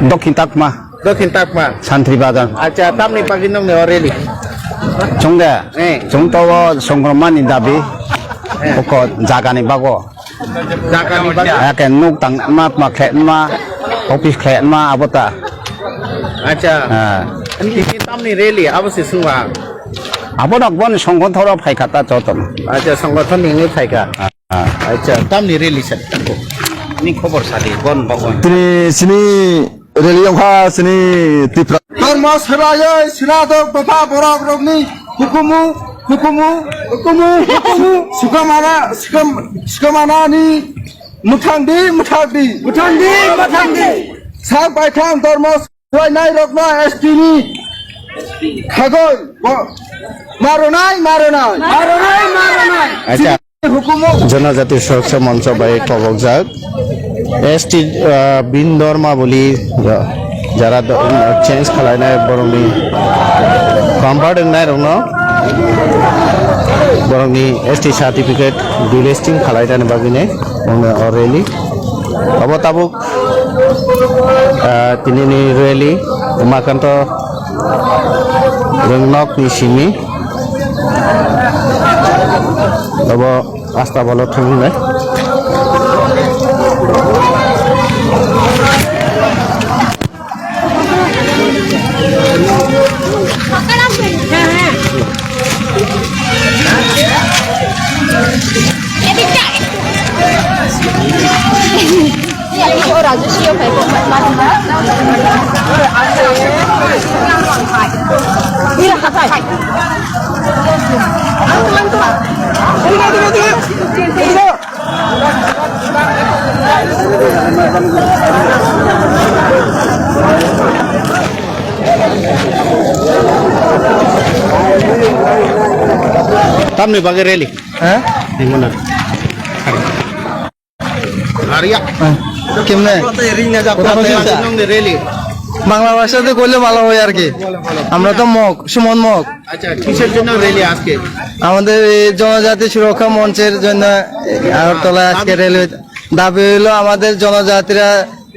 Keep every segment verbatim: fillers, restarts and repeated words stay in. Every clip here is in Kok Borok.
Dokhin Takma. Dokhin Takma. Santri Bagan. Acha, tamni bagwi nongni o rally? Chwng de? Eh. Chwng to o Songkromani dabi. Eh. Oko jagani bago. Jagani bago? Ake nuk tang ma, ma khe ma, office khe ma, abo ta. Acha. Ah. Ini tamni rally, abo se sungwa? Abo nok bon songgothoro phaikha ta jotono. Acha, songgothon ni phaikha. Ah. Acha, tamni rally sa tako. Ni khobor sa di, bon, bon, bon. Tini sini rally ongkha sini Tipra. Dormo sebayoi sinadok bapha borok rokni hukumu, hukumu, hukumu, hukumu. Sukamana, sukam, sukamanani muthangdi, muthangdi. Muthangdi, muthangdi. Sak baithang dormo sebainai rokno S T ni khagoi bo-, maronai, maronai. Maronai, maronai. Acha. Hukumu. Jonojati Suraksha Moncho bai kobokjak S T, ah, Bin Dorma boli, ah, jara do-, change khalainai borokni convert wngnai rokno borokni S T certificate delisting khalainani bagwini ongno o rally. Obo tabuk, ah, tinini rally Umakanto Rwngnok ni simi. Obo asta bolo thwng le. Tamni bagwi rally? Ha? Tingmana. Arya. হ্যাঁ। কেমনে? কোথা থেকে আসছেন? Rally. বাংলা ভাষাতে করলে ভালো হয় আর কি। আমরা তো মগ, সুমন মগ। আচ্ছা, কিসের জন্য rally আজকে? আমাদের এই জনজাতি সুরক্ষা মঞ্চের জন্য আগরতলায় আজকে rally হয়েছে। দাবি হলো আমাদের জনজাতিরা,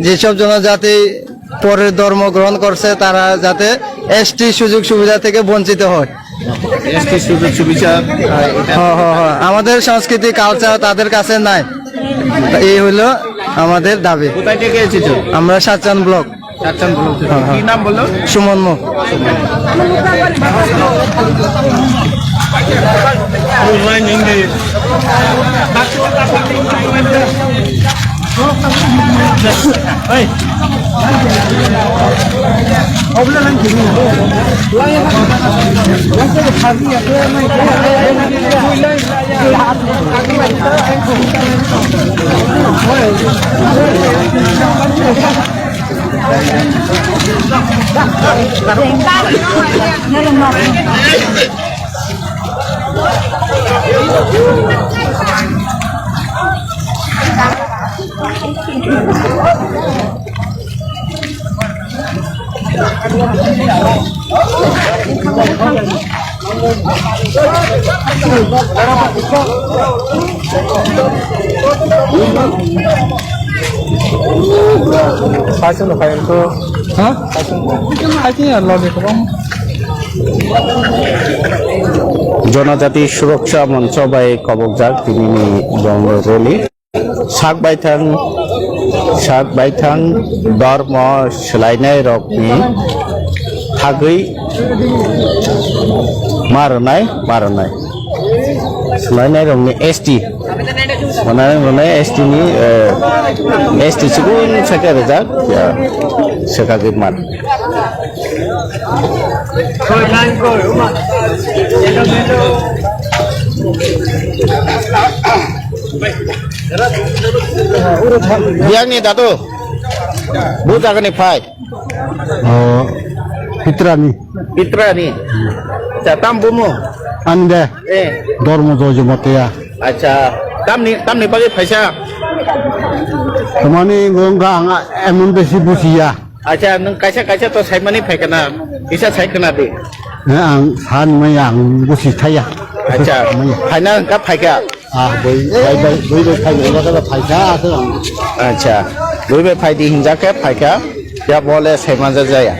যেসব জনজাতি পরের ধর্ম গ্রহণ করছে, তারা যাতে এসটি সুযোগ সুবিধা থেকে বঞ্চিত হয়। এসটি সুযোগ সুবিধা, আহ, এটা হ, হ, হ। আমাদের সংস্কৃতি, কালচার তাদের কাছে নাই। এই হলো আমাদের দাবি। কোথায় থেকে এসেছো? আমরা সাতচান ব্লক। সাতচান ব্লক থেকে। হ্যাঁ, হ্যাঁ। কি নাম বললো? সুমন মুখ। Saichung no khaiyang to. Ha? Saichung no. Hai khe ya logi kwbang. Jonojati Suraksha Moncho bai kobokjak tinini bong rally. Sak baithang, sak baithang dormo swlainai rokni thagwi ma rwnai, ma rwnai. Swlainai rokni S T. Mana rwnai S T ni, eh, S T chikun saka rwjak, ya, saka gwi man. Biyangni dadu, bu jagani phai? Oh, Pitrani. Pitrani. Acha, tam bumu? Ande. Eh. Dormo Jojo Mateya. Acha, tamni, tamni bagwi phaisa? Tamani gongga ang emon besi busiya. Acha, nwng kaisa kaisa to saimani phaikana, kisa sai khna di. Eh, ang san maya, ang busi thaya. Acha, maya. Phaina ka phaika? Ah, bui, bui, bui, bui, bui, phaina ka phaika, asa ang. Acha, bui bai phaidi hinjak khe phaika. Ya bo le saimanjak jaya.